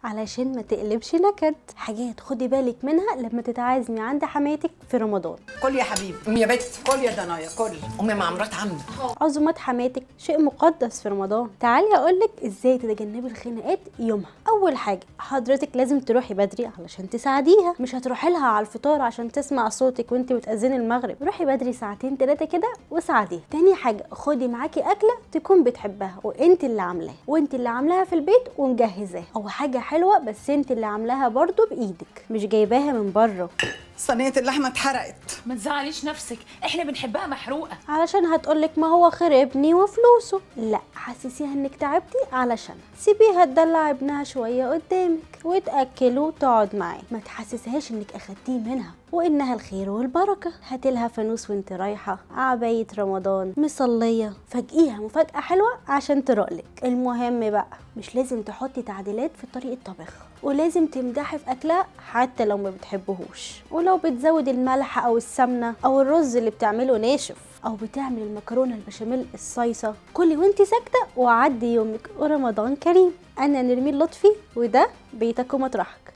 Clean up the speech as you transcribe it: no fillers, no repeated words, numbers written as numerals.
علشان ما تقلبش نكد. حاجات خدي بالك منها لما تتعازمي عند حماتك في رمضان. كل يا حبيبي، امي يا بت، كل يا دنايا كل. امي مع مرات عمي. عزومات حماتك شيء مقدس في رمضان. تعالي اقولك ازاي تتجنبي الخناقات يومها. اول حاجة حضرتك لازم تروحي بدري علشان تساعديها، مش هتروحي لها على الفطار عشان تسمع صوتك وانت بتأذني المغرب. روحي بدري ساعتين 3 كده وساعديها. تاني حاجة خدي معاكي اكله تكون بتحبها وانت اللي عاملاها، وانت اللي عاملاها في البيت ومجهزاها، او حاجة حلوة بس انت اللي عاملاها برضو بايدك مش جايباها من بره. صينية اللحمة اتحرقت. ما تزعليش نفسك، احنا بنحبها محروقة. علشان هتقولك ما هو خربني وفلوسه. لا، حسسيها انك تعبتي علشان سيبيها تدلع ابنها شوية قدامك وتاكله وتقعد معاه. ما تحسسهاش انك اخدتيه منها وانها الخير والبركة. هاتلها فانوس وانت رايحة، عباية رمضان، مصليه، فاجئيها مفاجاة حلوة عشان ترقلك. المهم بقى مش لازم تحطي تعديلات في طريقه طبخها، ولازم تمدحي في اكلها حتى لو ما بتحبهوش، ولو بتزود الملح او السمنة او الرز اللي بتعمله ناشف، او بتعمل المكرونه البشاميل الصيصه. كلي وانت ساكته وعدي يومك، ورمضان كريم. انا نرمين لطفي وده بيتك ومطرحك.